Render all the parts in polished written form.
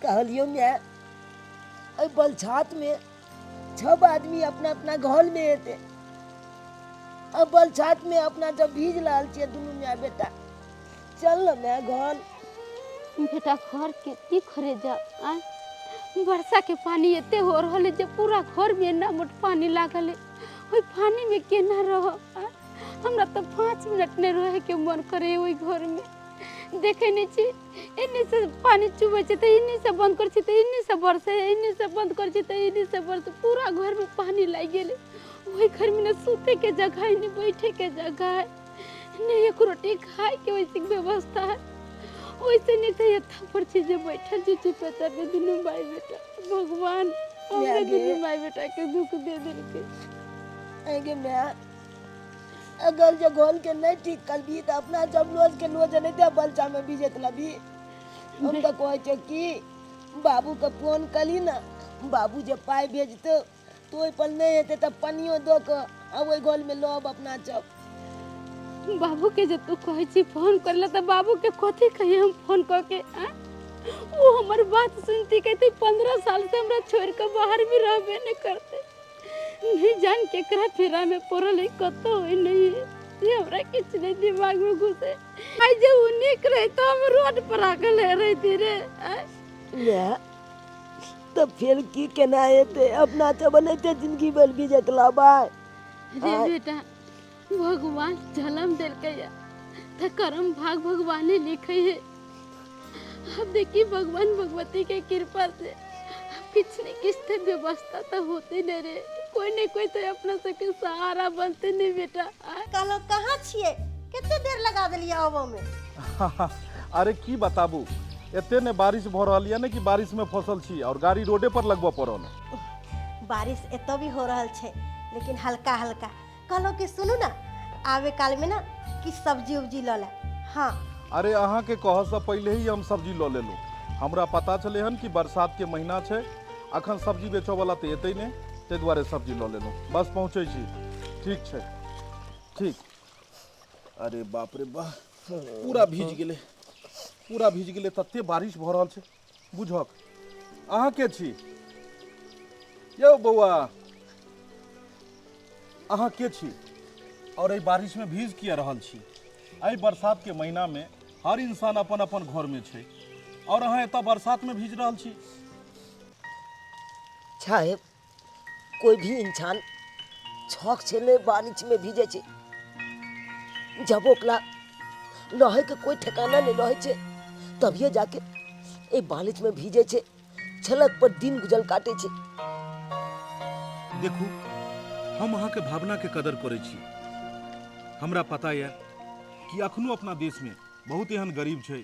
कहलियो माय, एहि बलछातमे सब आदमी अपना अपना घरमे हेतै, आ बलछातमे अपना जब भीज रहल छियै दुनू माय बेटा। चल न माय घर। बेटा घर के की करे जा, आय वर्षा के पानी एते हो रहल है जे पूरा घर में एना मोट पानी लागल है, ओहि पानी में केना रह। आय हमरा तो 5 मिनट नहीं रहे के मन करे ओहि घर में। देखे नहीं छी एने से पानी चुबै छै तऽ एने से बंद करै छी तऽ एने से बरसे, एने से बंद करै छी तऽ एने से बरसे, पूरा घर में पानी लागि गेलै। ओहि घर में ने सुते के जगह है, ने बैठे के जगह है, ने एक रोटी खाय के वैसे व्यवस्था है। ओइसे नहीं तऽ एतऽ पर छी जे बैठल छी चुपे चापे दुनू भाई बेटा। भगवान हमरे दुनू भाई बेटा के दुख दे देलकै। आगे माय, अगर जे घोल के नहीं ठीक करबी तऽ अपना जब रोज के रोज नहीं दे बलचा में बीजत लबी। हम तऽ कहै छियै कि बाबू के फोन करी ना, बाबू जे पाइ भेजतौ तो ओहि पर नहीं हेतै तऽ पनियो दऽ कऽ आ ओहि घोल में लऽ अपना चप। बाबू के जे तू कहै छी फोन कर ले तऽ बाबू के कथी कहिए हम फोन कऽ के? आँय ओ हमर बात सुनती कहते 15 साल से हमरा छोड़ के बाहर भी रहबे नहीं करते, नहीं जान केकरा फेरा में पड़ल है, कतौ है नहीं है, से हमरा किछु नहीं दिमाग में घुसे। आइ जे ओ नीक रहे तो हम रोड पर आगल रहती रे। आँय? माय, तब फेर की केना हेतै? अपना तऽ बनैते जिंदगी भर बीजत लाबाय। रे बेटा, भगवान जन्म देलकै तऽ कर्म भाग भगवाने लिखे है। अब देखी भगवान भगवती के कृपा से किछु ने किछु तऽ व्यवस्था तऽ होते नहीं रे, कोई ने कोई तो अपना सबके सहारा बनते नहीं बेटा। कहलहुँ कहाँ छियै, कते देर लगा देलियै आबऽ में? अरे की बताबू, एते ने बारिश भऽ रहल यऽ ने कि बारिश में फसल छी और गाड़ी रोडे पर लगबऽ पड़ल। बारिश एतऽ भी हो रहल छै लेकिन हल्का हल्का। कहलहुँ कि सुनू ने, आबे काल में ना किछु सब्जी उब्जी लऽ ले। हाँ। अरे अहाँ के कहऽ से पहिले ही हम सब्जी लऽ लेलहुँ। हमरा पता छलै हन कि बरसात के महीना छै, अखन सब्जी बेचऽ वाला तऽ एतै नहि, ताहि दुआरे सब्जी लऽ लेलहुँ। बस पहुँचै छी। ठीक छै, ठीक। अरे बाप रे बा, पूरा भीज गेलै, पूरा भीज गेलै, तते बारिश भऽ रहल छै। बुझक अहाँ के छी यौ बौआ, अहाँ के छी और एहि बारिश में भीज किया रहल छी? एहि बरसात के महीना में हर इंसान अपन अपन घर में छै और अहाँ एतऽ बरसात में भीज रहल छी। साहेब, कोई भी इंसान छक छेले बारिश में भीजे छै, जब ओकरा रहे के कोई ठिकाना नहीं रहे छै तभिए जाके ए बारिश में भीजे छै, छलक पर दिन गुजर काटे छै। देखू, हम अहाँ के भावना के कदर करै छी। हमरा पता यऽ कि अखनो अपना देश में बहुत एहन गरीब छै,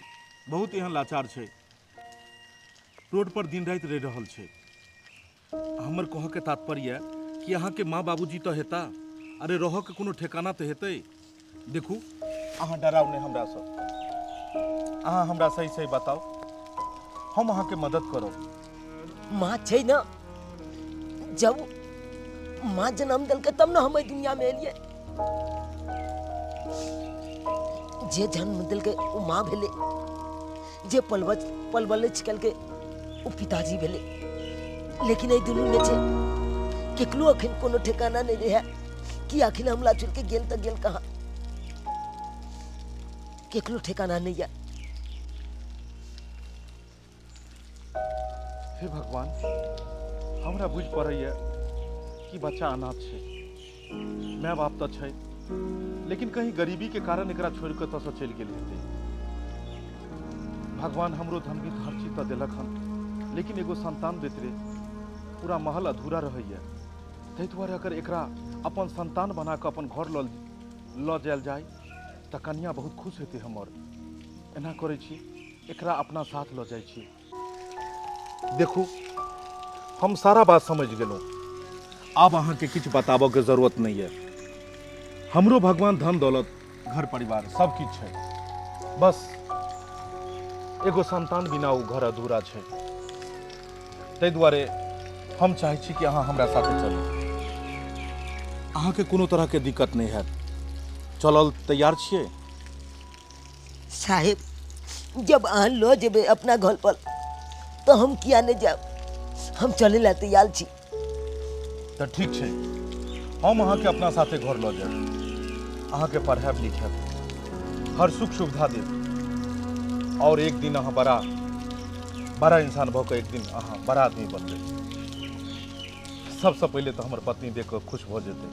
बहुत एहन लाचार छै, रोड पर दिन राति रहि रहल छै। हमर कहऽ के तात्पर्य यऽ कि अहाँ के माँ बाबूजी तऽ हेता, अरे रहऽ के कोनो ठेकाना तऽ हेतै। देखू, अहाँ डराउ नहि हमरासँ, अहाँ हमरा सही सही बताउ, हम अहाँके मदद करब। माँ छै ने, जब माँ जन्म देलकै तब ने हम एहि दुनिया में एलियै। जे जन्म देलकै ओ माँ भेलै, जे पलवलिच केलकै ओ पिताजी भेलै। लेकिन एहि दुनू में छै केकरो अखन कोनो ठिकाना नहीं रहे कि आखिर हमला छोड़ के गेल तऽ गेल कहाँ, केकरो ठिकाना नहीं है। हे भगवान, हमरा बुझि पड़ैए कि बच्चा अनाथ छै, माय बाप तऽ छै, लेकिन कहीं गरीबी के कारण एकरा छोड़ि कऽ एतऽसँ चलि गेल हेतै। भगवान हमरो धन भी हर चीज तऽ देलक हन, लेकिन एगो संतान दैत रे पूरा महल अधूरा रहैए। ताहि दुआरे अगर एकरा अपन संतान बना कऽ अपन घर लऽ जायल जाय तऽ कनिया बहुत खुश हेतै हमर। एना करै छी, एकरा अपना साथ लऽ जाइ छी। देखू, हम सारा बात समझ गेलहुँ, आब अहाँके किछु बताबऽके जरूरत नहि यऽ। हमरो भगवान धन दौलत घर परिवार सब किछु छै, बस एगो संतान बिना ओ घर अधूरा छै। ताहि दुआरे हम चाहै छी कि अहाँ हमरा साथे चलू, अहाँके कोनो तरहके दिक्कत नहि हैत। चलल तैयार छियै? साहेब, जब अहाँ लऽ जेबै अपना घर पर तऽ हम किया नहि जायब? हम चलै लए तैयार छी। तऽ ठीक छै, हम अहाँके अपना साथे घर लऽ जायब, अहाँके पढ़ायब लिखायब, हर सुख सुविधा देब और एक दिन अहाँ बड़ा बड़ा इंसान भऽ कऽ एक दिन अहाँ बड़ा आदमी बनबै। सबसँ पहिले तऽ हमर पत्नी देख कऽ खुश भऽ जेतै।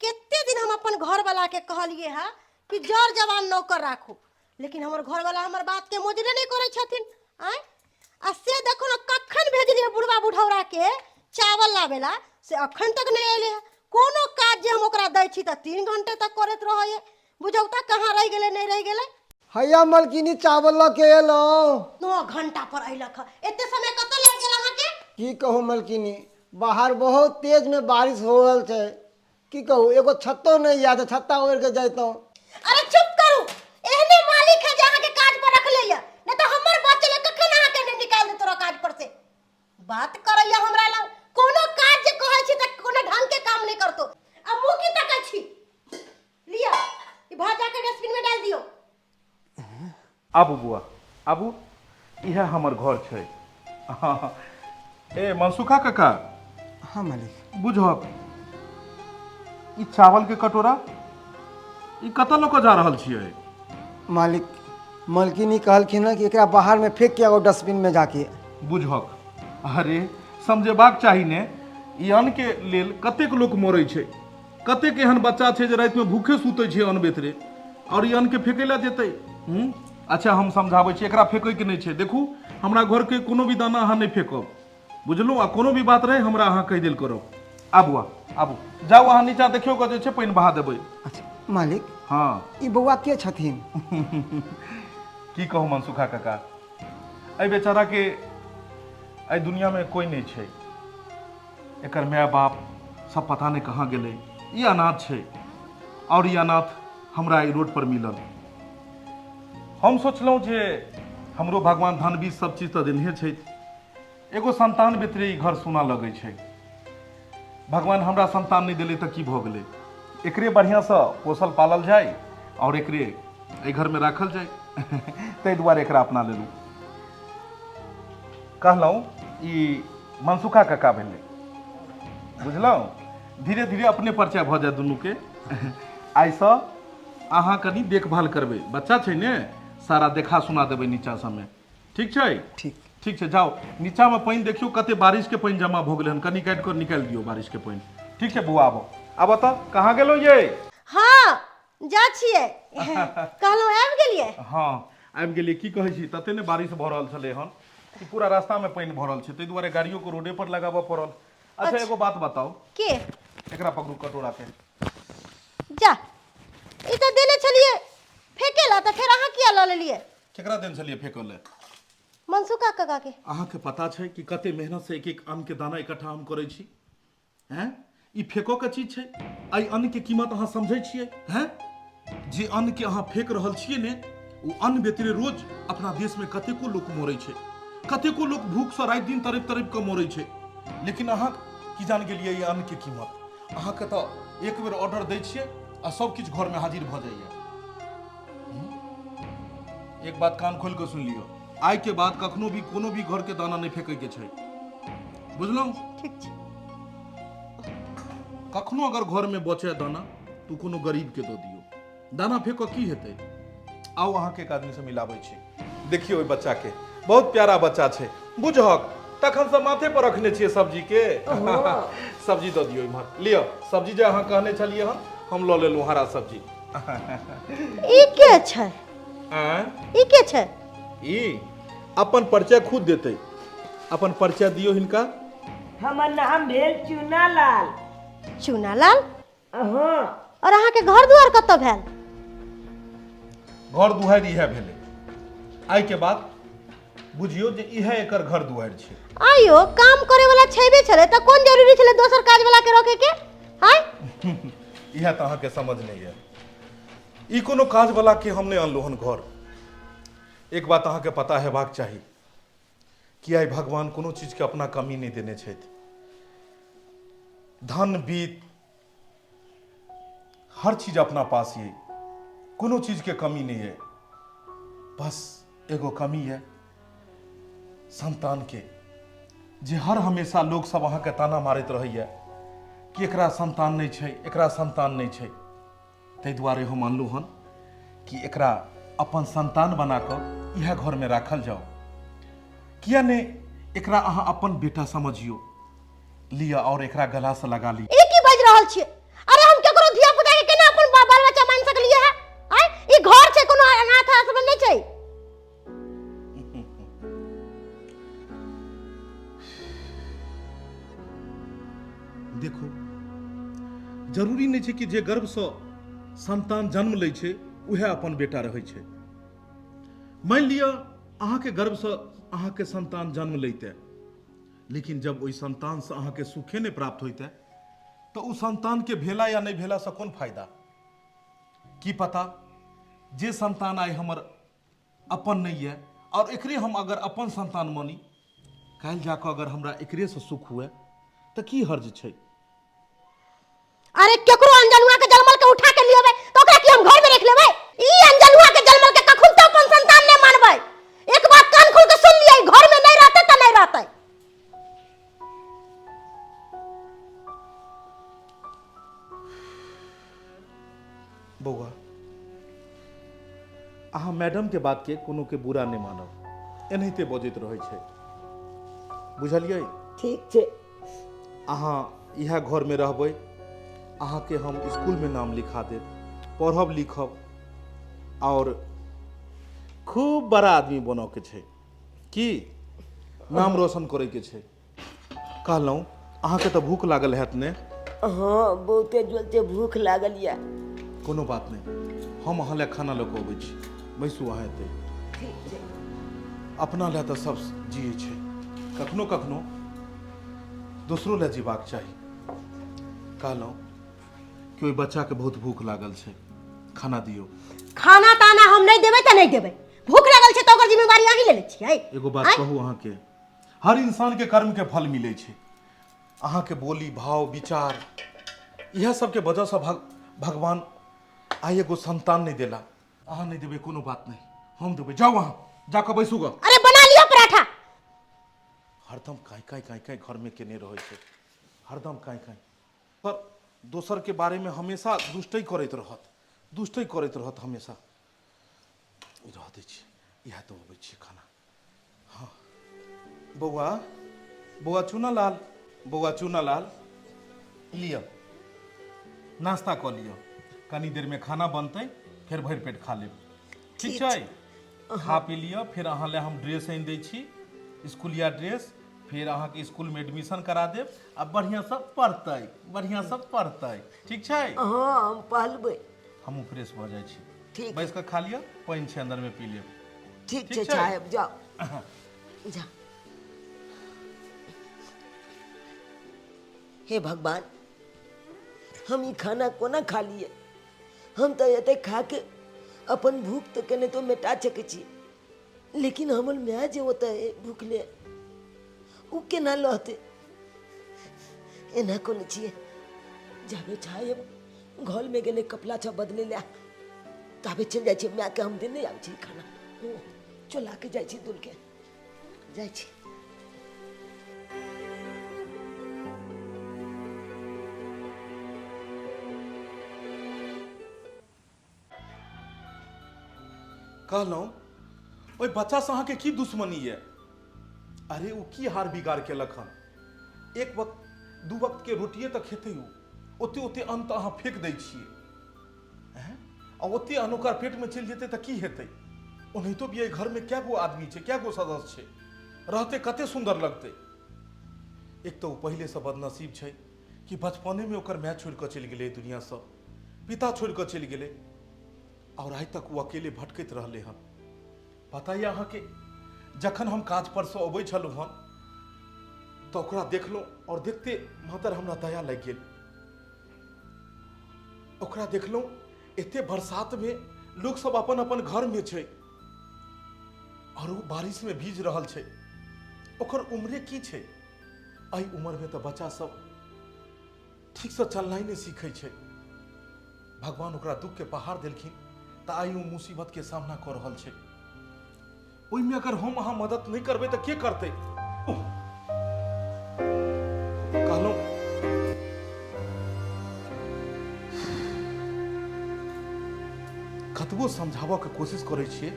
कते दिन हम अपन घरवाला के कहलिए है कि जर जवान नौकर राखू, लेकिन हमर घरवाला हमर बात के मोजरे नहीं करे छथिन। आय आ से देखो ना कखन भेजलिए बुढ़वा बुढ़ौरा के चावल लावेला, से अखन तक नहीं अयले है। कोनो काज जे हम ओकरा दै छी तऽ 3 घंटे तक करैत रहैए। बुझौ तऽ कहाँ रहि गेलै नहीं रहि गेलै। हैया मलकिनी चावल लऽ के एलहुँ। 9 घंटा पर अयलक हँ, एते समय कतऽ लागि गेल अहाँके? की कहू मलकिनी, बाहर बहुत तेज में बारिश हो रहल छै, की कहू एगो छत्तो नहीं आयल, छत्ता ओढ़ि के जैतहुँ। अरे चुप करू, एहने मालिक है जे अहाँके काज पर रखले ये, नहीं तऽ हमर बचले कखन अहाँके नहीं निकाल देत तोरा काज पर से। बात करैया हमरा लग, कोनो काज जे कहै छी तऽ कोनो ढंग के काम नहीं करतो। आ मुँह की तकै छी? लिअ ई भात जाके डस्टबिन में डाल दियौ। आबू बुआ आबू, इएह हमर घर छै। ए मनसुखा काका। हाँ मालिक। बुझक ई चावल के कटोरा ई कतऽ लऽ कऽ जा रहल छियै? मालिक मलकिनी कहलखिन हँ कि एकरा बाहर में फेंक के आओ डस्टबिन में जाके। बुझक, अरे समझेबाक चाही ने, ई अन्न के लेल कतेक लोक मरै छै, कतेक एहन बच्चा छै जे रातिमे भूखे सुतै छै अन्न बेतरे, और ई अन्नके फेकै लए जेतै। अच्छा हम समझाबै छी, एकरा फेकैके नहि छै। देखू हमरा घरके कोनो भी दाना अहाँ नहि फेकब, बुझलहुँ? आ कोनो भी बात रहै हमरा अहाँ कहि देल करब। आबू आबू, जाउ अहाँ नीचाँ देखियौ कऽ जे छै पानि बहा देबै। अच्छा मालिक। हाँ। ई बौआ के छथिन? की कहू मनसुखा काका, एहि बेचाराके एहि दुनियामे कोइ नहि छै, एकर माय बाप सब पता नहि कहाँ गेलै। ई अनाथ छै और ई अनाथ हमरा एहि रोड पर मिलल। हम सोचलहुँ जे हमरो भगवान धन बीज सब चीज तऽ देनहे छथि, एगो संतान बेतरे ई घर सोना लगै छै। भगवान हमरा संतान नहि देलै तऽ की भऽ गेलै, एकरे बढ़िआँसँ पोसल पालल जाय और एकरे एहि घरमे राखल जाय, ताहि दुआरे एकरा अपना लेलहुँ। कहलहुँ ई मनसुखा काका भेलै, बुझलहुँ? धीरे धीरे अपने परिचय भऽ जायत दुनूके। आइसँ अहाँ कनि देखभाल करबै, बच्चा छै ने, सारा देखा सुना देबै नीचा सबमे, ठीक छै? ठीक ठीक छै, जाउ नीचामे पानि देखियौ कते बारिशके पानि जमा भऽ गेलै हन, कनि काटि कऽ निकालि दियौ बारिशके पानि। ठीक छै बौआ, आबो आबो। तऽ कहाँ गेलहुँ ये? हाँ जा छियै, कहलहुँ आबि गेलियै। हाँ आबि गेलियै। की कहै छी, तते ने बारिश भऽ रहल छलै हन कि पूरा रास्तामे पानि भरल छै, ताहि दुआरे गाड़ियोके रोडे पर लगाबऽ पड़ल। अच्छा एगो बात बताउ। के? एकरा पकड़ू कटोरा के। जा, ई तऽ देने छलियै फेके ला, तऽ फेर अहाँ किया लऽ लेलियै? केकरा देने छलियै फेकऽ लए? मनसुखा काका के। अहाँके पता छै कि कते मेहनत से एक एक अन्न के दाना इकट्ठा हम करै छी? हैं, ई फेको के चीज छै? एहि अन्न के कीमत अहाँ समझै छियै? हैं, जे अन्न के अहाँ फेक रहल छियै ने, ओ अन्न बेतरे रोज अपना देश में कतेको लोक मरै छै, कतेको लोक भूख से राति दिन तड़पि तड़पि कऽ मरै छै, लेकिन अहाँ की जान गेलियै ई अन्न के कीमत? अहाँके तऽ एक बेर ऑर्डर दै छियै आ सब किछु घर में हाजिर भऽ जाइए। एक बात कान खोल के सुन लियो, आइ के बाद कखनो भी कोनो भी घर के दाना नहीं फेंके के छै, बुझलहुँ? ठीक छै। कखनो अगर घर में बचे दाना तो कोनो गरीब के दऽ दियौ, दाना फेंक की हेतै? आउ अहाँके एक आदमी से मिलाबै छी। देखियौ ओहि बच्चा के, बहुत प्यारा बच्चा छै, बुझहक तखन से माथे पर रखने छियै सब्जी के। सब्जी दऽ दियौ इम्हर, लिअ सब्जी जे अहाँ कहने छलियै हन, हम लऽ लेलहुँ हरा सब्जी। ई के छै? आँय? ई के छै? ई अपन परिचय खुद देतै, अपन परिचय दियौ हिनका। हमर नाम भेल चूनालाल। चूनालाल? हाँ। और अहाँके घर दुआर कतऽ भेल? घर दुआरि इएह भेलै, आइ के बाद बुझियौ जे इएह एकर घर दुआरि छै। आइयो काम करे वाला छेबे छलै तऽ कोन जरूरी छलै दोसर काज वाला के रखे के? इएह तऽ अहाँके समझ नहि यऽ। ई कोनो काजवला के हम नहि अनलहुँ हन घर। एक बात अहाँके पता हेबाक चाही कि आइ भगवान कोनो चीजके अपना कमी नहि देने छथि। धन बीत हर चीज अपना पास ये, कोनो चीजके कमी नहि ये। बस एगो कमी ये संतानके, जे हर हमेशा लोक सब अहाँके ताना मारैत रहैए कि एकरा संतान नहि छै, एकरा संतान नहि छै। ताहि दुआरे हम अनलहुँ हन कि एकरा अपन संतान बना कऽ इएह घरमे राखल जाओ। किया नहि एकरा अहाँ अपन बेटा समझियौ, लिअ और एकरा गलासँ लगा लिअ। ई की बाजि रहल छियै? अरे हम केकरो धिया पुता के केना अपन बाल बच्चा मान सकलियै है? आय ई घर छै, कोनो अनाथ आश्रम नहि छै। देखू, जरूरी नहि छै कि जे गर्भसँ संतान जन्म लै छै उएह अपन बेटा रहै छै। मानि लिअ अहाँके गर्भसँ अहाँके संतान जन्म लैते, लेकिन जब ओहि संतानसँ अहाँके सुखे नहि प्राप्त होइते तऽ ओ संतानके भेला या नहि भेलासँ कोन फायदा? की पता जे संतान आइ हमर अपन नहि यऽ आओर एकरे हम अगर अपन संतान मानी, काल्हि जाकऽ अगर हमरा एकरेसँ सुख हुए तऽ की हर्ज छै? अरे केकरो अनजनुआ के जलमल के उठा के लिएबै तऽ ओकरा की हम घर में रख लेबै? ई अनजनुआ के जलमल के कखन तो अपन संतान नहीं मानबै। एक बात कान खोल के सुन लियै, घर में नहीं रहते तऽ नहीं रहते। बौआ, अहाँ मैडम के बात के कोनो के बुरा नहि मानब, एनाहिते बजैत रहै छै, बुझलियै? ठीक छै। अहाँ इएह घरमे रहबै, अहाँके हम स्कूलमे नाम लिखा देब, पढ़ब लिखब आओर खूब बड़ा आदमी बनऽके छै, की नाम रोशन करैके छै। कहलहुँ अहाँके तऽ भूख लागल हैत ने? हँ, बहुते जोरसे भूख लागल यऽ। कोनो बात नहि, हम अहाँ लए खाना लऽ कऽ अबै छी, बैसू अहाँ एतै। ठीक छै। अपना लए तऽ सब जियै छै, कखनो कखनो दोसरो लए जीबाक चाही। कहलहुँ कि ओहि बच्चाके बहुत भूख लागल छै, खाना दियौ। खाना ताना हम नहीं देबै तऽ नहीं देबै। भूख लागल छै तऽ ओकर जिम्मेवारी अहीं लेने छियै। एगो बात कहू अहाँके, हर इंसानके कर्मके फल मिलै छै। अहाँके बोली भाव विचार इएह सबके वजहसँ भगवान आइ एगो संतान नहि देला। अहाँ नहि देबै कोनो बात नहि, हम देबै। जाउ अहाँ जाकऽ बैसू गऽ। अरे बना लिअ पराठा। हरदम काँय काँय काँय काँय घरमे केने रहै छै, हरदम काँय काँय। पर दोसरके बारेमे हमेशा दुष्टै करैत रहत, दुष्टै करैत रहत हमेशा। रह दै छियै, इएह तऽ अबै छियै खाना। हाँ बौआ, बौआ चूना लाल, बौआ चूना लाल, लिअ नाश्ता कऽ लिअ। कनी देरमे खाना बनतै, फेर भरि पेट खा लेब, ठीक छै? खा पी लिअ, फेर अहाँ लए हम ड्रेस आनि दै छी, स्कूलिया ड्रेस। फेर अहाँके स्कूलमे एडमिशन करा देब आ बढ़िआँसँ पढ़तै, बढ़िआँसँ पढ़तै, ठीक छै? हँ, हम पढ़बै। हमहूँ फ्रेश भऽ जाइ छी। ठीक। बैस कऽ खा लिअ, पानि छै अन्दरमे, पी लेब। ठीक ठीक छै छै? साहेब, जाउ जा। हे भगवान, हम ई खाना कोना खा लिए? हम तऽ एते खा के अपन भूख तऽ केनाहितो मेटा सकै छी, लेकिन हमर माय जे ओतऽ है भूखले, ओ केना लहतै? एना कोने छियै, जाबे चाहे घरमे गेलै कपड़ा सब बदलै लए, ताबे चलि जाइ छियै, मायके हम देने आबै छी खाना। चला के जाइ छी, दुलके जाइ छी। कहलहुँ ओहि बच्चासँ अहाँके की दुश्मनी यऽ? अरे ओ की हार बिगाड़ केलक हन? एक वक्त दू वक्तके रोटिए तऽ खेतै ओ। ओते ओते अन्न तऽ अहाँ फेक दै छियै, हैं? आ ओते अन्न ओकर पेटमे चलि जेतै तऽ की हेतै? ओनाहितो भी एहि घरमे कए गो आदमी छै, कए गो सदस्य छै, रहतै कते सुन्दर लगतै। एक तऽ ओ पहिलेसँ बदनसीब छै कि बचपनेमे ओकर माय छोड़ि कऽ चलि गेलै दुनिआँसँ, पिता छोड़ि कऽ चलि गेलै आओर आइ तक ओ अकेले भटकैत रहलै हन। पता यऽ अहाँके, जखन हम काज परसँ अबै छलहुँ हन तऽ ओकरा देखलहुँ आओर देखते मातर हमरा दया लागि गेल। ओकरा देखलहुँ एते बरसातमे लोकसभ अपन अपन घरमे छै आओर ओ बारिशमे भीज रहल छै। ओकर उम्रे की छै? एहि उम्रमे तऽ बच्चा सब ठीकसँ चलनाइ नहि सीखै छै। भगवान ओकरा दुखके पहाड़ देलखिन तऽ आइ ओ मुसीबतके सामना कऽ रहल छै। ओहिमे अगर हम अहाँ मदद नहि करबै तऽ के करतै? कहलहुँ कतबो समझाबऽके कोशिश करै छियै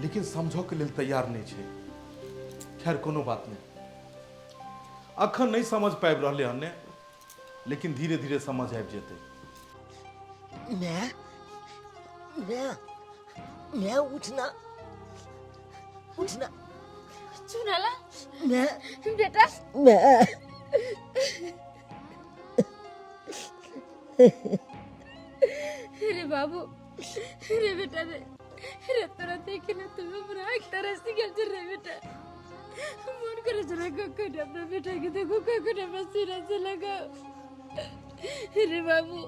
लेकिन समझऽके लेल तैयार नहि छै। खैर कोनो बात नहि, अखन नहि समझ पाबि रहलै हन ने, लेकिन धीरे धीरे समझ आबि जेतै। मैं मैं मैं उठना उठना। चुनाला मैं बेटा मैं रे बाबू रे बेटा रे रे तोरा देखे ना তুমি हमरा आँख तरस गेल छै रे बेटा। मन करे छै कखन अपना बेटा के देखू, कखन अपना सीना से लगाओ। रे बाबू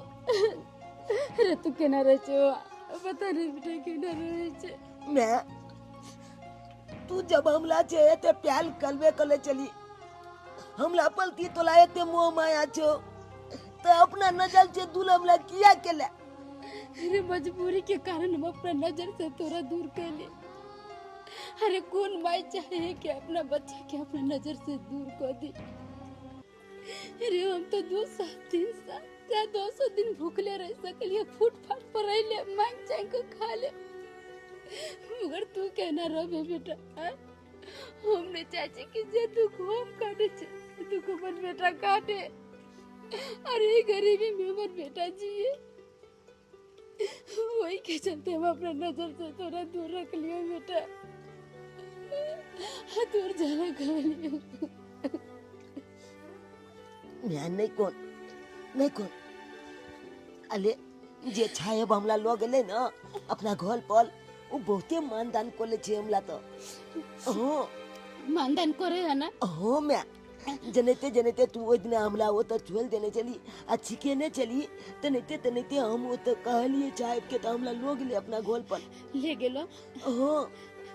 रे तू केना रहै छै पता नहीं बेटा केना रहै छै। मैं तू जब हमला छे ते प्याल कलबे कले चली, हमला पलती तोला एते मोह माया छो तो अपना नजर से दूर हमला किया केला? अरे मजबूरी के कारण हम अपना नजर से तोरा दूर कैले। अरे कौन माई चाहे कि अपना बच्चा के अपना नजर से दूर कर दी? अरे हम तो 2 साल 3 साल चाहे 200 दिन भूखले रह सकलिए, फुटपाथ पर रह मांग चांग के खा ले, मगर तू कहना रह बेटा। हम नहीं चाहे कि जे दुख हम काटे छे दुख हमर बेटा काटे। अरे गरीबी में हमर बेटा जिए, वही के चलते हम अपना नजर से थोड़ा दूर रख लियो बेटा, दूर जाना खा लियो। मैं नहीं कौन नहीं कौन अले जे छायब हमला लऽ गेलै ने अपना घर पर, ओ बहुते मानदान कऽ छै हमला तो। हाँ मानदान करे है ना? हाँ मैं जनते जनते तू ओहि दिना हमला ओतऽ छोड़ि देने छली आ छिकेने छली, तनते तनते हम ओतऽ कहलियै साहेब के तऽ हमला लऽ गेलै अपना घर पर। ले गेलो? हाँ।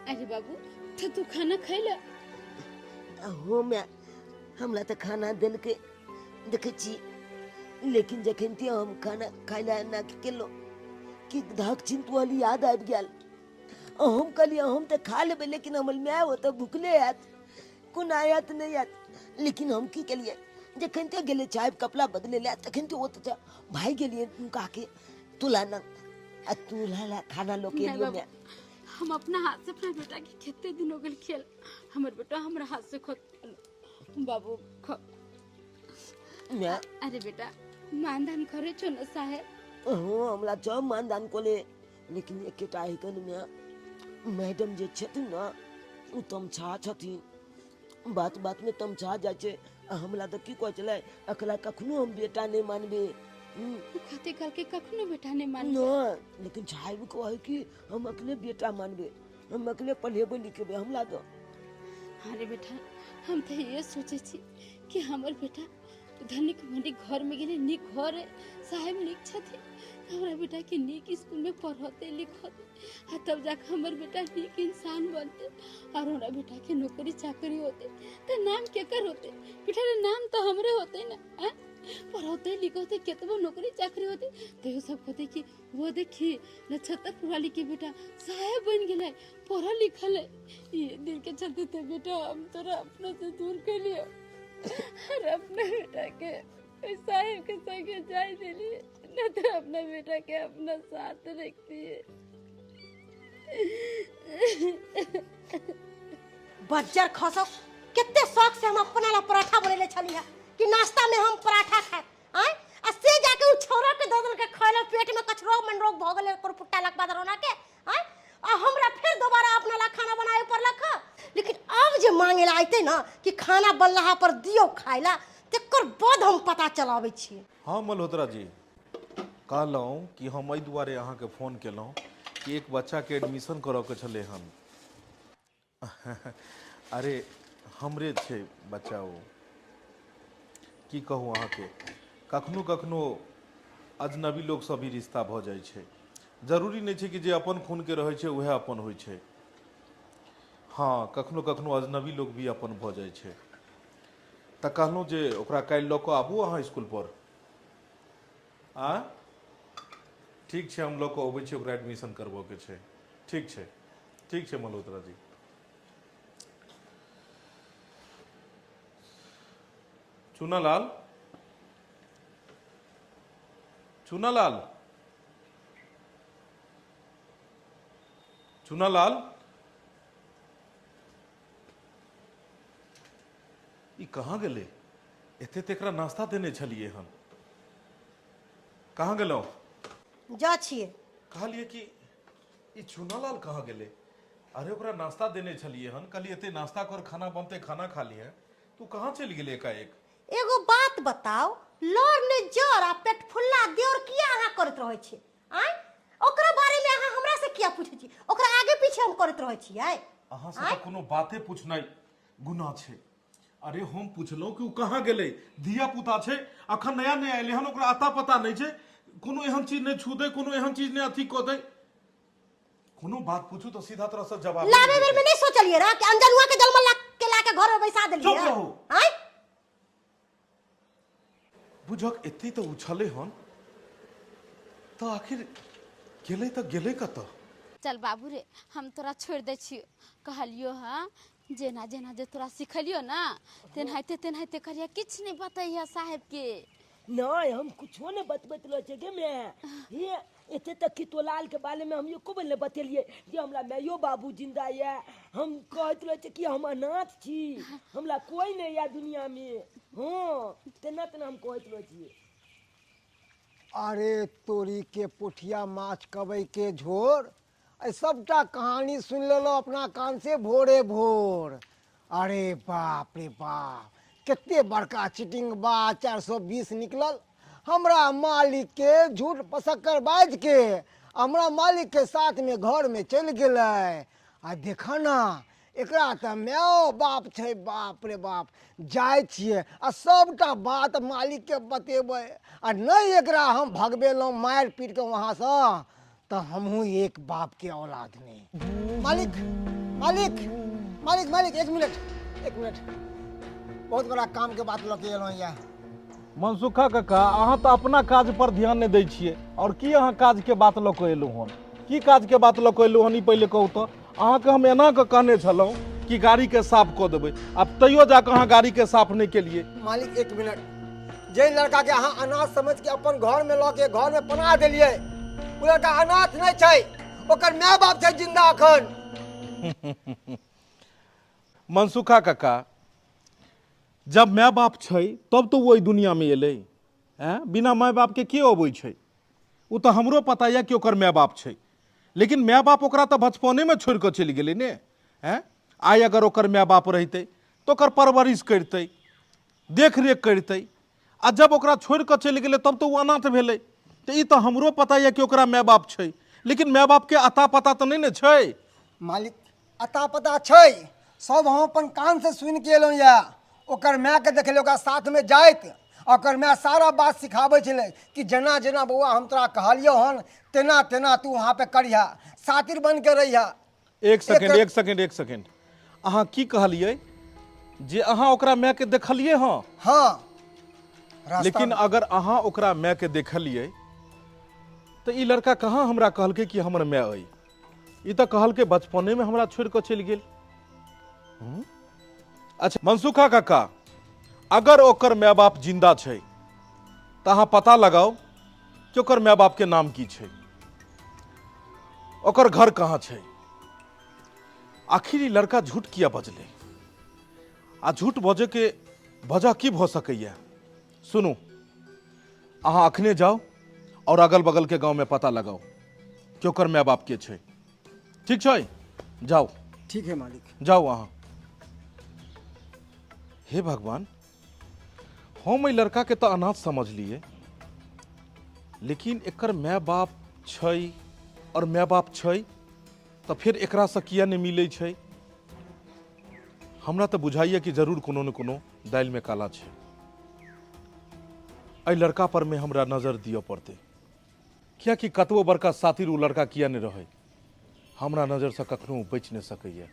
अरे बाबू तो तू खाना खैला? हाँ मैं हमला तऽ खाना देलकै देखै छी, लेकिन जखन ते हम खाना खाय लए एना केलहुँ कि धक चिन्तुअल याद आबि गेल। हम कहलियै हम तऽ खा लेबै लेकिन हमर माय ओतऽ भुखले आयत, कोना आयत नहि आयत। लेकिन हम की केलियै जखन ते गेलै चाय कपड़ा बदले लए तखन ते ओतऽ भागि गेलियै नुका के तुला न आ तुला ला खाना लऽ के एलियै माय। हम अपना हाथ से अपना बेटा के कते दिन हो गेल खेल, हमर बेटा हमरा हाथ से खो बाबू खो। माय। अरे बेटा मानदान करे छो न साहेब? हाँ हमरा सब मानदान कोले, लेकिन एकेटा हेकन माय मैडम जे छथिन ने ओ तमछा छथिन, बात बात में तमछा जाइ छै। आ हमला तऽ की कहै छलै अकला कखनो हम बेटा नहि मानबै। कते कहलकै कखनो बेटा नहि मानबै? नहि, लेकिन साहेब कहै कि हम अकले बेटा मानबै, हम अकले पढ़ेबै लिखेबै हमला तऽ। अरे बेटा हम तऽ ये सोचै छी कि हमर बेटा धनिक मनिक घर में गेलै, नीक घर है, साहेब नीक छथिन, हमरा बेटा के नीक स्कूल में पढ़ौतै लिखौतै आ तब जाके हमर बेटा नीक इंसान बनतै और हमरा बेटा के नौकरी चाकरी होतै तऽ नाम केकर होतै? बेटा रे नाम तऽ हमरे होतै ना। पढ़ौतै लिखौतै केतबो नौकरी चाकरी होतै तैयो सब कहतै कि वो देखी नक्षत्रपुर वाली के बेटा साहेब बन गेलै, पढ़ल लिखल है। ये दिल के चलते तो बेटा हम तोरा अपना से दूर कर लियो और अपना बेटा के साहेब के संगे जाय दिलिए, न तो अपना बेटा के अपना साथ रखती है। बज्जर खसो कते शौक से हम अपना ला पराठा बनेले छली है कि नाश्ता में हम पराठा खाए आय, आ से जाके उ छौरा के दऽ देलकै खाय ला, पेट में कचरो मन रोग भऽ गेलै ओकर पुट्टा लग बाद रोना के आय, आ हमरा फेर दोबारा अपना ला खाना बनाए पड़लक। लेकिन अब जे मांगे ला अयतै ना कि खाना बनलहा पर दियौ खाय ला, तकर बाद हम पता चलाबै छियै। हाँ मल्होत्रा जी कहलहुँ कि हम एहि दुआरे अहाँके फोन केलहुँ कि एक बच्चाके एडमिशन करऽके छलै हन। अरे हमरे छै बच्चा ओ, की कहू अहाँके, कखनो कखनो अजनबी लोकसँ भी रिश्ता भऽ जाइ छै जरूरी नहि छै कि जे अपन खूनके रहै छै उएह अपन होइ छै हँ कखनो कखनो अजनबी लोक भी अपन भऽ जाइ छै तऽ कहलहुँ जे ओकरा काल्हि लऽ कऽ आबू अहाँ इसकुलपर आँय ठीक छै हम लऽ कऽ अबै छी ओकरा एडमिशन करबऽके छै ठीक छै ठीक छै मल्होत्रा जी चुनालाल चुनालाल चुनालाल ई कहाँ गेलै एते तऽ एकरा नाश्ता देने छलियै हन कहाँ गेलहुँ जा छियै कहलियै कि ई चुनालाल कहाँ गेलै अरे ओकरा नाश्ता देने छलियै हन कहलियै एते नाश्ता कर खाना बनतै खाना खा लिहे तू कहाँ चलि गेलै एकाएक एगो बात बताउ लड़ ने जर आ पेट फुल्ला देवर किया अहाँ करैत रहै छियै आँय ओकरा बारे में अहाँ हमरा से किया पूछै छी ओकरा आगे पीछे हम करैत रहै छियै अहाँ से तऽ कोनो बाते पूछनाइ गुनाह छै अरे हम पुछलहुँ कि ओ कहाँ गेलै धिया पुता छै अखन नया नया एलै हन ओकरा अता पता नहि छै कोनो एहन चीज नहि छू दै कोनो एहन चीज नहि अथी कऽ दै कोनो बात पूछू तऽ सीधा तरह से जवाब लाबे बेर में नहीं सोचलिए रहा कि अनजनुआ के जन्म ला के ला के घर में बैसा देलिए चुप रहू। आँय बुझक एते तऽ उछलै हन तऽ आखिर गेलै तऽ गेलै कतऽ चल बाबू रे हम तोरा छोड़ि दै छियौ कहलियो हँ जेना जेना जे तोरा सिखेलियो ने तेनाहिते तेनाहिते करिया किछु नहि बतैह साहेबके नहि हम कुछो नहि बतबैत रहै छियै गे माय हे एते तक कि तोलाल के बारे में हम एको बेर नहि बतेलियै जे हमरा मायो बाबू जिंदा यऽ हम कहैत रहै छियै कि हम अनाथ छी हमरा कोइ नहि यऽ दुनियामे हँ तेना तेना हम कहैत रहै छियै अरे तोरी के पोठिया माछ कबै के झोर एहि सबटा कहानी सुनि लेलहुँ अपना कान से भोरे भोर अरे बाप रे बाप कते बड़का चिटिंग बा 420 निकलल हमरा मालिक के झूठ पसक्कर बाजि के हमरा मालिक के साथ में घर में चलि गेलै आ देख ना एकरा तऽ मायो बाप छै बाप रे बाप जाइ छियै आ सभटा बात मालिकके बतेबै आ नहि एकरा हम भगबेलहुँ मारि पीट कऽ वहाँसँ तऽ हमहूँ एक बापके औलाद नहि मालिक मालिक मालिक मालिक एक मिनट एक मिनट बहुत बड़ा कामके बात लऽ के एलहुँ यऽ मनसुखा काका अहाँ तऽ अपना काज पर ध्यान नहि दै छियै आओर की अहाँ काजके बात लऽ कऽ एलहुँ हन की काजके बात लऽ कऽ एलहुँ हन ई पहिले कहू तऽ अहाँके हम एना कऽ कहने छलहुँ कि गाड़ीके साफ कऽ देबै आब तैयो जाकऽ अहाँ गाड़ीके साफ नहि केलियै मालिक एक मिनट जाहि लड़काके अहाँ अनाथ समझके अपन घरमे लऽ के घरमे पनाह देलियै ओ लड़का अनाथ नहि छै ओकर माय बाप छै जिंदा अखन मनसुखा काका जब माय बाप छै तब तऽ ओ एहि दुनिआँमे एलै आँय बिना माय बापके के अबै छै ओ तऽ हमरो पता यऽ कि ओकर माय बाप छै लेकिन माय बाप ओकरा तऽ बचपनेमे छोड़ि कऽ चलि गेलै ने आँय आइ अगर ओकर माय बाप रहितै तऽ ओकर परवरिश करितै देखरेख करितै आ जब ओकरा छोड़ि कऽ चलि गेलै तब तऽ ओ अनाथ भेलै तऽ ई तऽ हमरो पता यऽ कि ओकरा माय बाप छै लेकिन माय बापके अता पता तऽ नहि ने छै मालिक अता पता छै सब हम अपन कानसँ सुनि के एलहुँ यऽ ओकर मायके देखलियै ओकरा साथमे जाइत आ ओकर माय सारा बात सिखाबै छलै कि जेना जेना बौआ हम तोरा कहलियौ हन तेना तेना तू वहाँ पे करिहा सातिर बन के रहिहा एक सेकेंड एक सेकेंड एक सेकेंड अहाँ की कहलियै जे अहाँ ओकरा मायके देखलियै हँ हँ रास्ता लेकिन अगर अहाँ ओकरा मायके देखलियै तऽ ई लड़का कहाँ हमरा कहलकै कि हमर माय अइ ई तऽ कहलकै बचपनेमे हमरा छोड़ि कऽ चलि गेल हम्म? अच्छा मनसुखा काका अगर ओकर माय बाप जिंदा छै तऽ अहाँ पता लगाउ कि ओकर माय बापके नाम की छै ओकर घर कहाँ छै आखिर ई लड़का झूठ किया बजलै आ झूठ बजैके वजह की भऽ सकैए सुनू अहाँ अखने जाउ आओर अगल बगलके गाँवमे पता लगाउ कि ओकर माय बाप के छै ठीक छै जाउ ठीक है मालिक जाउ अहाँ हे भगवान हम एहि लड़काके तऽ अनाथ समझलियै लेकिन एकर माय बाप छै आओर माय बाप छै तऽ फेर एकरासँ किया नहि मिलै छै हमरा तऽ बुझाइए कि जरूर कोनो ने कोनो दालिमे काला छै एहि लड़का परमे हमरा नजर दिअ पड़तै कियाकि कतबो बड़का सातिर ओ लड़का किया नहि रहै, हमरा नजरसँ कखनो ओ बचि नहि सकैए।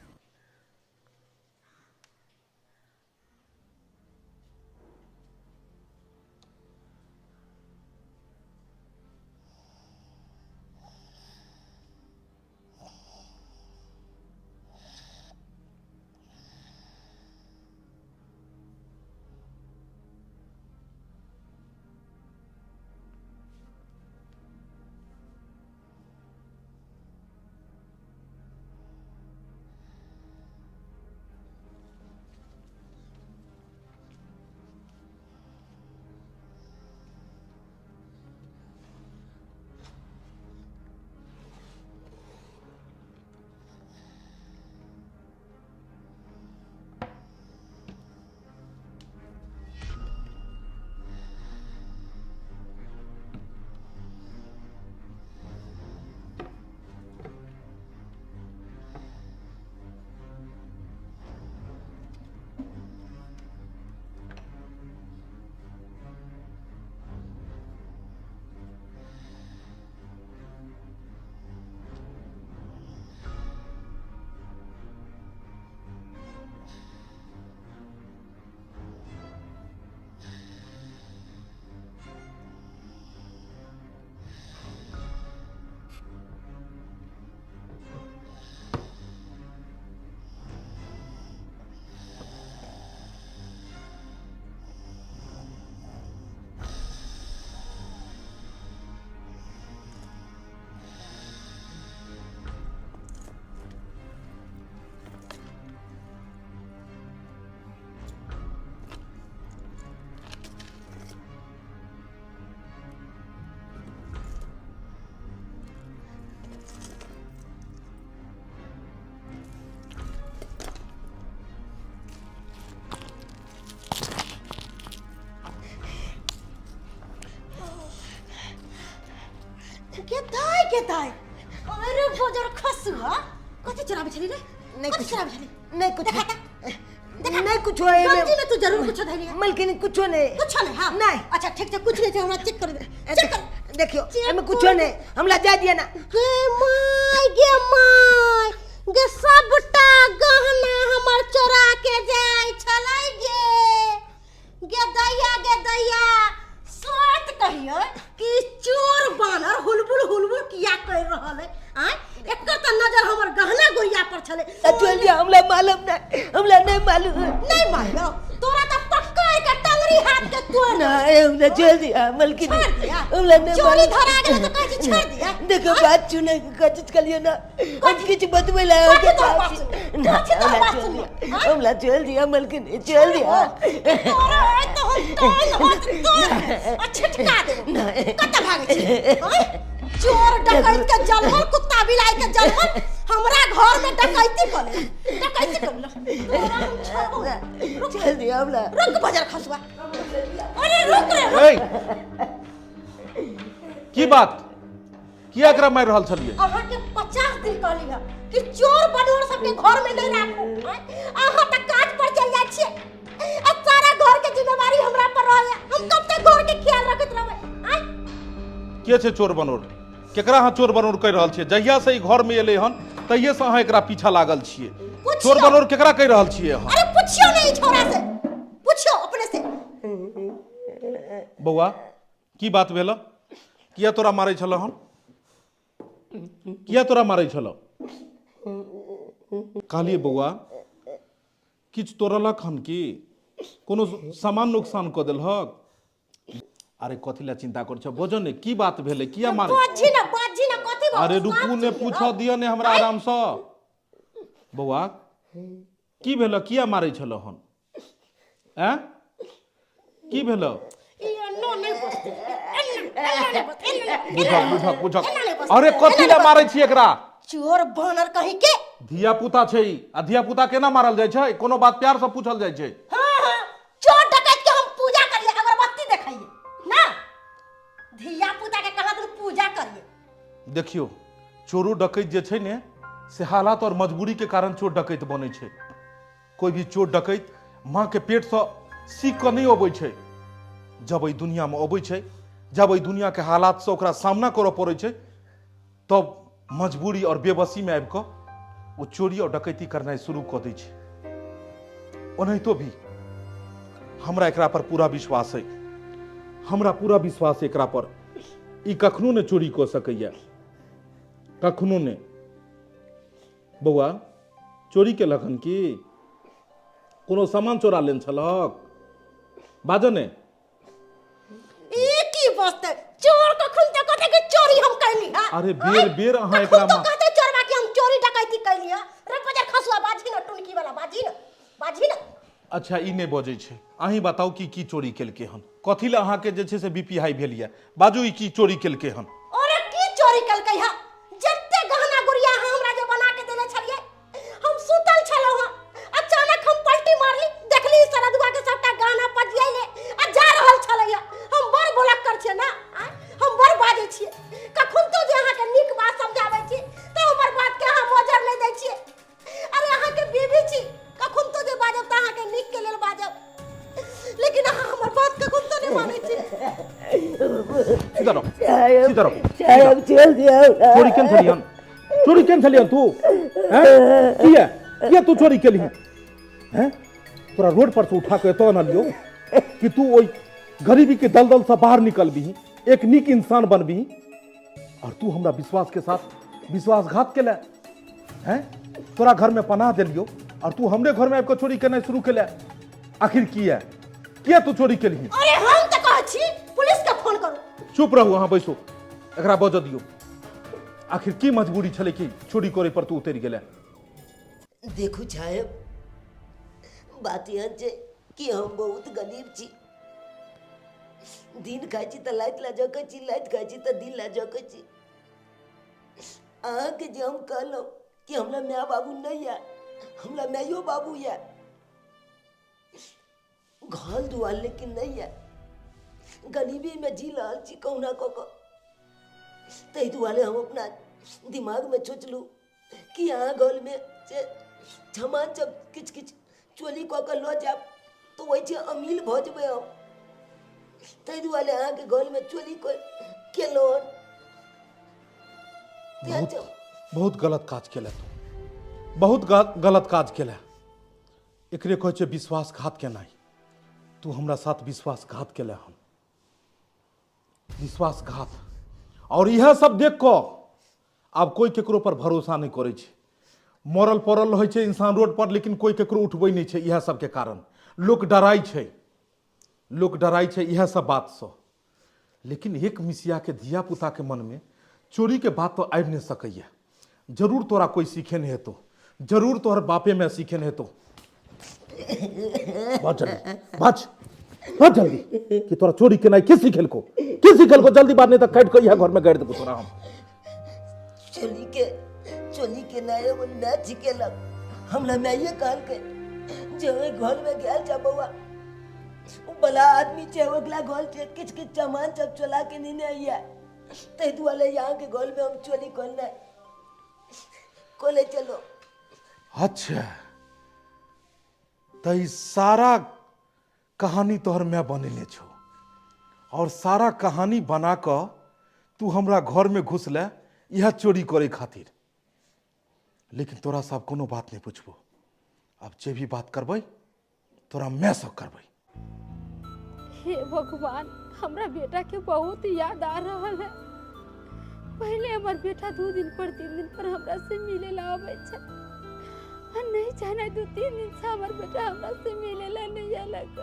के दाय के दाय, अरे बजर खसुआ, कथी चोराबै छली रे? नहीं कथी कुछ। चोराबै छली? नहीं कुछ। देखा ता। नहीं कुछ है एमे। गंजी में तू जरूर कुछ धैली है। मलकिनी कुछो नहीं। कुछो नहीं, हाँ। नहीं। अच्छा ठीक छै, कुछ नहीं छै, हमरा चेक कर दे, चेक कर। देखियो चेक एमे कुछो कर। नहीं, हमरा जा दिया ना। गे my गे my गे, सबटा गहना हमर चोरा के जाय छलै गे। गे दैया गे दैया, सोच कहियो कि चोर बानर हुलबुल हुलबुल किया कर रहल है? आय एकर त नजर हमर गहना गुड़िया पर छलै। चल दिया, हमरा मालूम नहीं, हमरा नहीं मालूम। नहीं मालूम तोरा त पक्का एकर टंगरी हाथ के तोड़। नहीं, हमरा छोड़ दिया मलकिनी। छोड़ दिया? हमरा नहीं चोरी मालूम। धरा गेलै त कहै छी छोड़ दिया। देखो बात सुने के कोशिश करियो ना, हम किछु बतबै ला कथी तोहर बात सुनबै? ना, कथी तोहर हमरा बात छोड़ सुनबै? दिया। आँय? हमरा छोड़ दिया मलकिनी, छोड़ दिया। तोरा आइ तऽ हम तोड़ हाथ तोड़ आ छिटका देबो। नहीं। कतऽ भागै छी? आँय? चोर डकैत के जलमल, कुत्ता बिलाइ के जलमल, हमरा घर में डकैती करे, डकैती कर। तोरा हम छोड़बो नहि। रुक। छोड़ दिया हमरा। रुक बजर खसुआ, अरे रुक रे, रुक। ए, की बात, किया एकरा मारि रहल छलियै? अहाँके 50 दिन कहली है कि चोर बनोर सबके घर में नहीं राखू। आँय? अहाँ तऽ काज पर चल जाइ छियै आ सारा घर के जिम्मेवारी हमरा पर रहैया, हम कब तक घर के ख्याल रखैत रहबै? आँय? के छै चोर बनोर? केकरा अहाँ चोर बनोर कहि रहल छियै? जहिया से ई घर में एलै हन तहिये से अहाँ एकरा पीछा लागल छियै। पुछियौ। चोर बनोर केकरा कहि रहल छियै अहाँ? अरे पुछियौ ने ई छौड़ा से, पुछियौ अपने से। बौआ, की बात भेल? किया तोरा मारै छल हन? किया तोरा मारै छल? कहलियै बौआ, किछु तोड़लक हन की? कोनो सामान नुकसान कऽ देलहक? अरे कथी लए चिंता करै छ, बजऽ ने, की बात भेलै, किया मारै? बाजी ना, बाजी ना, कथी बात? अरे रुकू ने, पूछऽ दिअ ने हमरा आरामसँ। बौआ, की भेल, किया मारै छल हन? आँय, की भेल? ई एन्नो नहि बजतै, एन्नो, एन्नो नहि बजतै, एन्नो नहि। बुझक बुझक बुझक। एना नहि बजतै, अरे कथी एना लए नहि। मारै छी एकरा? चोर बानर कहीं के। धिया पुता छै ई, आ धिया पुता केना मारल जाइ छै? कोनो बात प्यार से पूछल जाइ छै। हाँ हाँ, चोर डकैत के हम पूजा करिए, अगरबत्ती देखाइए ना, धिया पुता के कहाँ दिन पूजा करिए। देखियौ, चोरो डकैत जे छै ने से हालात और मजबूरी के कारण चोर डकैत बनै छै। कोई भी चोर डकैत माँ के पेटसँ सीख कऽ नहि अबै छै। जब एहि दुनियामे अबै छै जब एहि दुनियाके हालातसँ ओकरा सामना करऽ पड़ै छै तब मजबूरी आओर बेबसीमे आबि कऽ ओ चोरी आओर डकैती करनाइ शुरू कऽ दै छै। ओनाहितो भी हमरा एकरा पर पूरा विश्वास अइ, हमरा पूरा विश्वास एकरा पर, ई कखनो नहि चोरी कऽ सकैए, कखनो नहि। बौआ चोरी केलक हन की? कोनो सामान चोरा लेने छलहक? बाजऽ ने। ई की बजतै चोर? कखन तऽ कहतै कि चोरी हम कैली हा। अरे बेर बेर अहाँ एकरा तो कहतै चोरबा कि हम चोरी डकैती कैली हा। रे बजर खसुआ, बाजी न, टुनकी वाला, बाजी न, बाजी न। अच्छा, ई नहि बजै छै, अहीं बताउ कि की चोरी केलकै हन? कथी लए अहाँके जे छै से बीपी हाई भेल यऽ? बाजू, ई की चोरी केलकै हन? अरे की चोरी केलकै हा? जते गहना गुड़िया अहाँ हमरा जे बना के देने छलियै, हम सुतल छलहुँ हँ, अचानक हम पलटी मारली, देखली सरदुआ के सबटा गहना पजियैले आ जा रहल छलैया। हम बड़ बोलक्कर छियै ना, आँय? हम बड़ बाजै छियै। कखन तो जे अहाँके नीक बात समझाबै छी तऽ हमर बात के अहाँ मोजर नहि दै छियै। अरे अहाँके बीबी छी, कखन तो जे बाजब तऽ अहाँके नीक के लेल बाजब, लेकिन अहाँ हमर बात कखन तो नहि मानै छी। सीधा रहो, सीधा रहो। साहेब, चल जाओ। चोरी केन छलियन? चोरी केन छलियन तू? हैं? किया किया तू चोरी केलही हैं? तोरा रोड पर से उठा के एतऽ अनलियौ कि तू ओहि गरीबी के दलदल से बाहर निकलबिही, एक नीक इंसान बनबिही, और तू हमरा विश्वास के साथ विश्वासघात केले हैं। तोरा घर में पनाह देलियौ और तू हमरे घर में आबि कऽ चोरी केनाइ शुरू केले। आखिर किया किया तू चोरी केलही? अरे हम तऽ कहै छी पुलिस के फोन करू। चुप रहू अहाँ, बैसू, एकरा बजऽ दियौ। आखिर की मजबूरी छलै कि चोरी करे पर तू उतरि गेलै? देखू साहेब, बात एहन छै कि हम बहुत गरीब छी। दिन खाइ छी तऽ लाइत लए जकै छी, लाइत खाइ छी तऽ दिन लए जकै छी। अहाँके जे हम कहलहुँ कि हमरा माय बाबू नहि यऽ, हमरा माइयो बाबू यऽ, घर दुआर लेकिन नहि यऽ, गरीबीमे जी रहल छी कहुना कऽ कऽ। ताहि दुआरे हम अपना दिमागमे सोचलहुँ कि अहाँ घरमे से सामान सब किछु किछु चोरी कऽ कऽ लऽ जायब तऽ ओहिसँ अमीर भऽ जेबै हम। ताहि दुआरे अहाँके घरमे चोरी केलहुँ हन। बहुत बहुत गलत काज केला तू, बहुत गलत काज केला। एकरे कहै छै विश्वासघात केनाइ। तू हमरा साथ विश्वासघात केला हन, विश्वासघात। और इएह सब देख कऽ आब कोइ केकरो पर भरोसा नहि करै छै। मरल पड़ल रहै छै इंसान रोड पर, लेकिन कोइ केकरो उठबै नहि छै। इएह सबके कारण लोक डराइ छै, लोक डराइ छै इएह सब बातसँ। लेकिन एक मिसियाके धियापुताके मनमे चोरीके बात तऽ आबि नहि सकैए। जरूर तोरा कोइ सीखेने हेतौ, जरूर तोहर बापे माय सीखेने हेतौ। बहुत जल्दी बच, बहुत जल्दी कि तोरा चोरी केनाइ के सिखेलको? के सिखेलको? जल्दी बात, नहीं तऽ काटि कऽ इएह घरमे गाड़ि देबो तोरा हम। चोरी के नाय हमर माय सिखेलक। हमरा माये कहलकै जे ओहि घरमे गेल छ बौआ, ओ बला आदमी छै, ओकरा घर छै किछु किछु सामान सब चोरा के नेने अइहे। ताहि दुआरे अहाँके घरमे हम चोरी करनाइ कोले चलो। अच्छा, तऽ ई सारा कहानी तोहर माय बनेने छौ और सारा कहानी बना कऽ तू हमरा घरमे घुसले इएह चोरी करै खातिर। लेकिन तोरा से आब कोनो बात नहि पुछबो। आब जे भी बात करबै तोरा मायसँ करबै। हे भगवान, हमरा बेटा के बहुत याद आ रहल है। पहले हमर बेटा 2 दिन पर 3 दिन पर हमरा से मिले ला आबै छै, आ नहीं जाने 2-3 दिन से हमर बेटा हमरा से मिले ला नहीं आलक।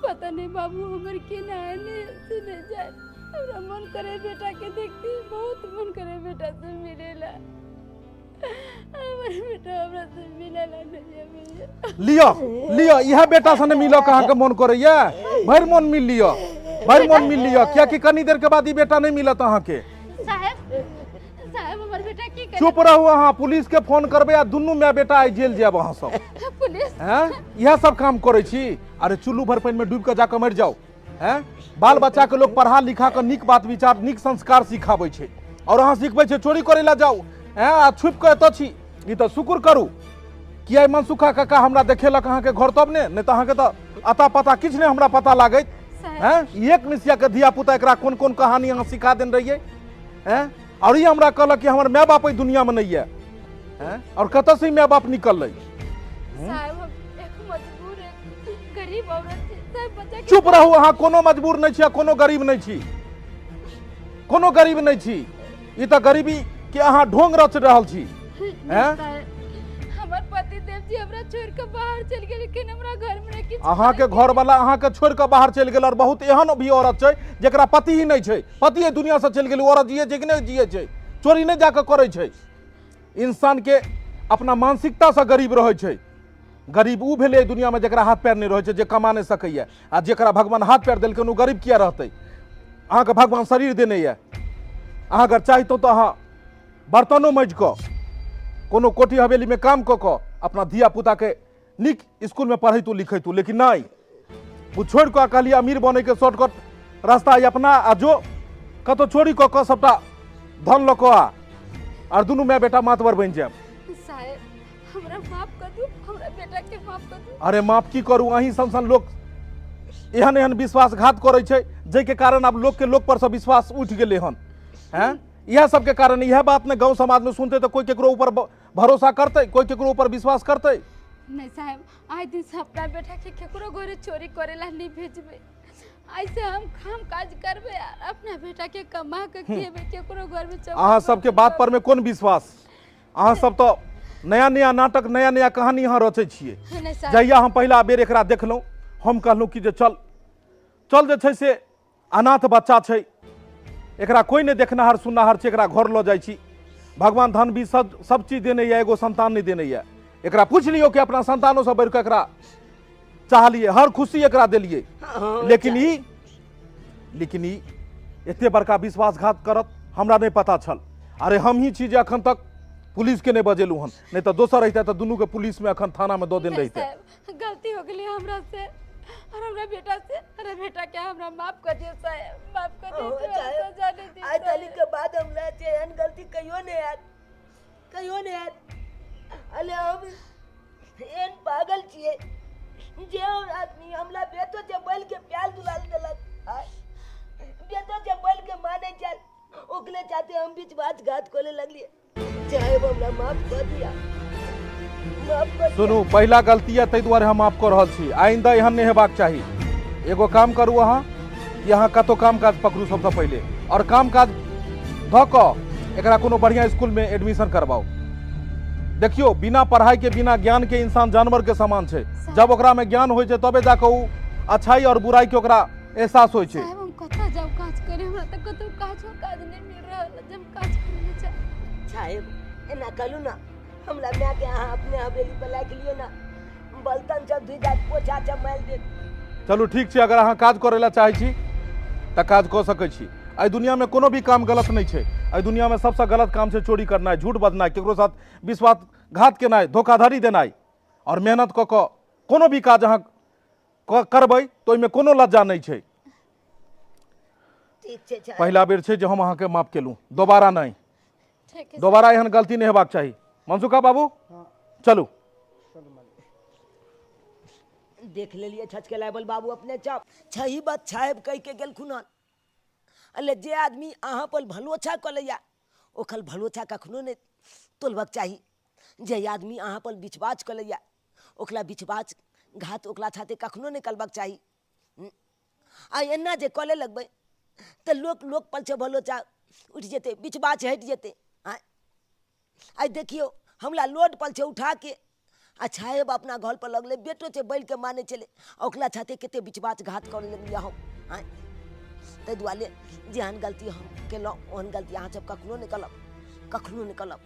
पता नहीं बाबू हमर केना है, नहीं से नहीं जाए। हमरा मन करे बेटा के देखते, बहुत मन करे बेटा से मिले ला। हमर बेटा हमरा से मिले ला नहीं आबै। लिअ लिअ, इएह बेटा से नहि मिलऽ के अहाँके मन करैया? भरि मन मिल लिअ, भरि मन मिल लिअ, कियाकि कनी देर के बाद ई बेटा नहि मिलत अहाँके। साहेब, साहेब, हमर बेटा की करे? चुप रहू अहाँ। पुलिस के फोन करबै आ दुनू माय बेटा आइ जेल जायब अहाँ सब। पुलिस? हैं, इएह सब काम करै छी? अरे चुल्लू भर पानि में डूबि कऽ जाकऽ मरि जाउ। हैं, बाल बच्चा के लोग पढ़ा लिखा कऽ नीक बात विचार नीक संस्कार सिखाबै छै और अहाँ सिखबै छै चोरी करै लए जाउ। हैं, आ छुपि कऽ एतऽ छी। ई तऽ शुक्र करू कि आइ मनसुखा काका हमरा देखेलक अहाँके घर, तब ने, नहि तऽ अहाँके तऽ अता पता किछु नहि हमरा पता लागैत। साहेब। हैं, ई एक मिसिया के धिया पुता एकरा कोन कोन कहानी अहाँ सिखा देने रहियै? हैं, और ई हमरा कहलक कि हमर माय बाप एहि दुनिया में नहीं है। हैं, और कतऽ से ई माय बाप निकललै? साहेब, हम एक मजबूर, एक गरीब औरत छी साहेब, बच्चा के। चुप रहू अहाँ, कोनो मजबूर नहि छी आ कोनो गरीब नहि छी, कोनो गरीब नहि छी। ई तऽ गरीबी के अहाँ ढोंग रच रहल छी। हैं? साहेब, हमर पति देव जी हमरा छोड़ के बाहर चलि गेलखिन, हमरा घर में किछु अहाँके घरवाला अहाँके छोड़ि कऽ बाहर चलि गेल, और बहुत एहन भी औरत छै जेकरा पति ही नहि छै, पति एहि दुनियासँ चलि गेल, ओ औरत जिए छै कि नहि जिए छै? चोरी नहि जाकऽ करै छै। इंसानके अपना मानसिकतासँ गरीब रहै छै। गरीब उ भेलै एहि दुनियामे जकरा हाथ पैर नहि रहै छै, जे कमा नहि सकैए, आ जकरा भगवान हाथ पैर देलखिन ओ गरीब किया रहतै? अहाँके भगवान शरीर देने यऽ, अहाँ अगर चाहितो तऽ अहाँ बर्तनो माजि कऽ, कोनो कोठी हवेलीमे काम कऽ कऽ अपना धिया पुताके नीक स्कूलमे पढ़ैतु लिखैतु, लेकिन नहि, ओ छोड़ि कऽ कहलियै अमीर बनैके शॉर्टकट रास्ता अइ अपना, आ जो कतहु चोरी कऽ कऽ सबटा धन लऽ कऽ आ, आर दुनू माय बेटा मातबर बनि जायब। साहेब, हमरा माफ कर दू, हमरा बेटा के माफ कर दू। अरे माफ की करू, अहीं सन सन लोक एहन एहन विश्वासघात करै छै जाहिके कारण आब लोकके लोक पर से विश्वास उठि गेलै हन। हैं, इएह सबके कारण, इएह बात ने गाँव समाजमे सुनतै तऽ कोइ केकरो ऊपर भरोसा करतै? कोइ केकरो ऊपर विश्वास करतै? नहीं साहब, आइ दिन से अपना बेटा के केकरो घरे चोरी करेला नहीं भेजबे। ऐसे हम काम काज करबे आर अपना बेटा के कमा के खिएबे, केकरो घर में चोरी। अहाँ सबके बात पर में कोन विश्वास? अहाँ सब तऽ नया नया नाटक, नया नया कहानी अहाँ रचै छियै। नहीं साहब। जहिया हम पहिला बेर एकरा देखलहुँ, हम कहलहुँ कि जे चल चल, जे छै से अनाथ बच्चा छै, एकरा कोइ नहि देखनाहार सुननाहार छै, एकरा घर लऽ जाइ छी। भगवान धन भी सब सब चीज देने यऽ, एगो संतान नहि देने यऽ। एकरा पूछि लियौ कि अपना संतानोसँ बढ़ि कऽ एकरा चाहलियै, हर खुशी एकरा देलियै, लेकिन ई एते बड़का विश्वासघात करत हमरा नहि पता छल। अरे हम ही छी जे अखन तक पुलिसके नहि बजेलहुँ हन, नहि तऽ दोसर रहिते तऽ दुनूके पुलिसमे अखन थानामे दऽ देने नहीं रहिते। साहब, गलती हो गई हमरा से और हमरा बेटा से। अरे बेटा के हमरा माफ कर दियो साहब, माफ कर दियो, हो तू साहेब, सजा नहीं दी। आइ तारीख के बाद हमरा जे एहन गलती कहियो नहि हैत, कहियो नहि हैत। अले हम एहन पागल छियै जे आदमी हमरा बेटो जे बैल के प्याल दुलाल देलक, आय, बेटो जे बैल के माने चल, ओकरे चाहते हम बीच बात घात करे लगलिए। चाहे हमरा माफ कर दिया, माफ कर दिया। सुनू, पहिला गलती यऽ ताहि दुआरे हम माफ कऽ रहल छी, आइंदा एहन नहि हेबाक चाही। एगो काम करू अहाँ कि अहाँ कतहु काम काज पकड़ू सबसँ पहिले, आओर काम काज धऽ कऽ एकरा कोनो बढ़िआँ स्कूलमे एडमिशन करबाउ। देखियौ, बिना पढ़ाई के, बिना ज्ञान के इंसान जानवर के समान छै। जब ओकरा में ज्ञान होइ छै तबे जाके ओ अच्छाई और बुराई के ओकरा एहसास होइ छै। साहब, हम कतऽ जाउ काज करे? हमरा तऽ कतहु काजो काज नहीं मिल रहल है जे हम काज करे जाउ। साहेब, एना कहलू ना, हमरा माय के अहाँ अपने हवेली पर राखि लियौ ना, बर्तन सब धुइ जायत, पोछा सब मारि देत। चलू ठीक छै, अगर अहाँ काज करै लए चाहै छी तऽ काज कऽ सकै छी। एहि दुनियामे कोनो भी काम गलत नहि छै। एहि दुनियामे सबसँ गलत काम छै चोरी करनाइ, झूठ बजनाइ, केकरो साथ विश्वासघात केनाइ, धोखाधड़ी देनाइ। आओर मेहनत कऽ कऽ कोनो भी काज अहाँ करबै तऽ ओहिमे कोनो लज्जा नहि छै। ठीक छै साहेब। पहिला बेर छै जे हम अहाँके माफ केलहुँ, दोबारा नहि। ठीक है। दोबारा एहन गलती नहि हेबाक चाही। मनसुखा बाबू, चलू। देख लेलिए छचके लाबल बाबू अपने चाप छही बात साहेब कह के गेलखुन हन। अले जे आदमी अहाँ पर भलोछा कऽ लैया ओकर भलोछा कखनो नहि तोलबक चाही। जे आदमी अहाँ पर बिछबाज कऽ लैया ओकरा बिछबाज घात ओकरा छाते कखनो नहि करबाक चाही। आ एना जे कऽ ले लगबै तऽ लोक लोक पर छै भलोचा उठि जेतै, बिछबाज हटि जेतै। आँय, आइ देखियौ हमरा लोड पर छै उठा के आ साहेब अपना घर पर लगलै, बेटो छै बैल के मानै छलै, आ ओकरा छाते कते बिछबाज घात करे लगलियै हम। आँय, ताहि दुआरे जेहन गलती हम केलहुँ ओहन गलती अहाँ सब कखनो नहि करब, कखनो नहि करब।